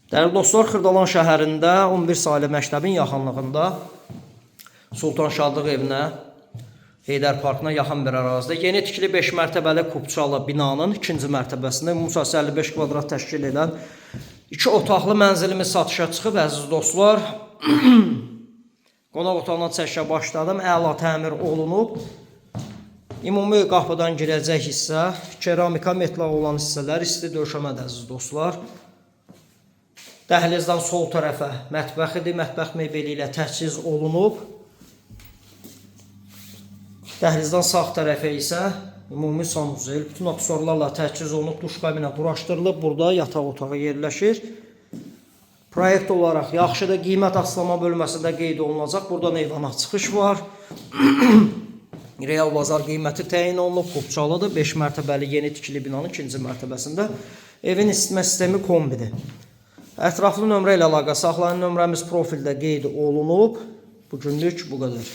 Dəyərli dostlar, Xırdalan şəhərində 11 saylı məktəbin yaxınlığında Sultan Şadlıq evinə, Heydər Parkına yaxın bir ərazidə yeni tikili 5 mərtəbəli kupçalı binanın ikinci mərtəbəsində ümumi sahəsi 55 kvadrat təşkil edən iki otaqlı mənzilimiz satışa çıxıb, əziz dostlar. Qonaq otağından çəkişə başladım. Əla təmir olunub. Ümumi qapıdan girəcək hissə, keramika metlaq olan hissələr isti döşəmədir, əziz dostlar. Dəhlizdən sol tərəfə mətbəx idi. Mətbəx mebeli ilə təchiz olunub. Dəhlizdən sağ tərəfə isə ümumi sanuzel, bütün aksesuarlarla təchiz olunub, duş kabinə quraşdırılıb. Burada yataq otağı yerləşir. Proyekt olaraq yaxşıdır. Qiymət açıqlama bölməsində qeyd olunacaq. Buradan eyvana çıxış var. Real bazar qiyməti təyin olunub, Kupçalıdır. 5 mərtəbəli yeni tikili binanın ikinci mərtəbəsində. Evin isitmə sistemi kombidir. Ətraflı nömrə ilə əlaqə saxlayın. Nömrəmiz profildə qeyd olunub. Bugünlük bu qədər.